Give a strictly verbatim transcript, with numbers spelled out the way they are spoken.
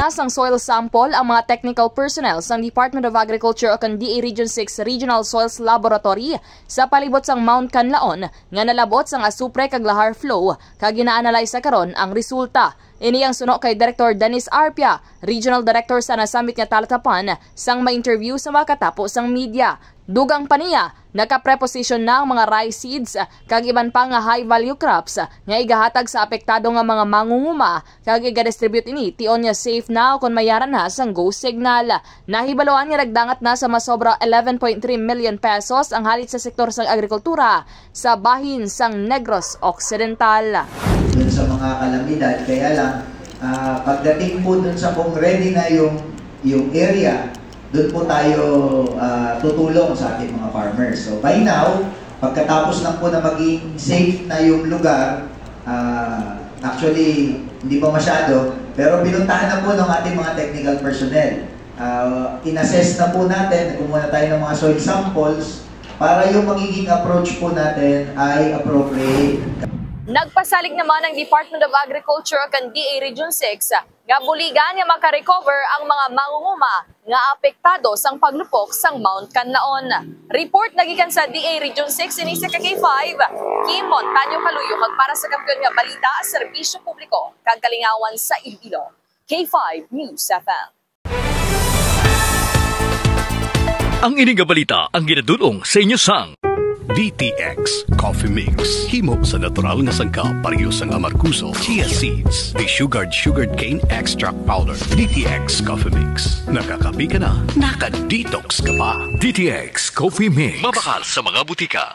Nagdala sang soil sample ang mga technical personnel sang Department of Agriculture o kan D A Region six Regional Soils Laboratory sa palibot sang Mount Kanlaon nga nalab-ot sang asupre kag lahar flow, kag gina-analyze sa karon ang resulta. Ini ang suno kay Director Dennis Arpia, Regional Director sa nasambit nga talatapan, sang ma-interview sa makatapo sang media. Dugang pa niya, naka-preposition na ang mga rice seeds kag iban pa nga high-value crops nga igahatag sa apektado nga mga mangunguma kag igadistribute ini tion nga safe na kon mayara na sang go signal. Nahibaluan nga nagdangat na sa masobra eleven point three million pesos ang halit sa sektor sang agrikultura sa bahin sang Negros Occidental. Dun sa mga kalamidad. Kaya lang, ah, pagdating po dun sa kung ready na yung, yung area, dun po tayo ah, tutulong sa ating mga farmers. So by now, pagkatapos lang po na maging safe na yung lugar, ah, actually, hindi pa masyado, pero pinuntahan na po ng ating mga technical personnel. Ah, in-assess na po natin, kumuha na tayo ng mga soil samples para yung magiging approach po natin ay appropriate. Nagpasalig naman ang Department of Agriculture kag D A Region six nga buligan nga makarecover ang mga mangunguma nga apektado sang paglupok sang Mount Kanlaon. Report nagikan sa D A Region six, ini sa K five, Kim Montaño Kaluyo, kag para sa Kampiyon nga Balita, Serbisyo Publiko kag Kalingawan sa Iloilo, K five News F M. Ang ini nga balita ang ginadul-ong sa inyo sang D T X Coffee Mix. Himo sa natural nga sangkap, pareho sang amargoso, chia seeds, desugared sugarcane extract powder. D T X Coffee Mix. Nakakape ka na, naka-detox ka pa. D T X Coffee Mix. Mabakal sa mga butika.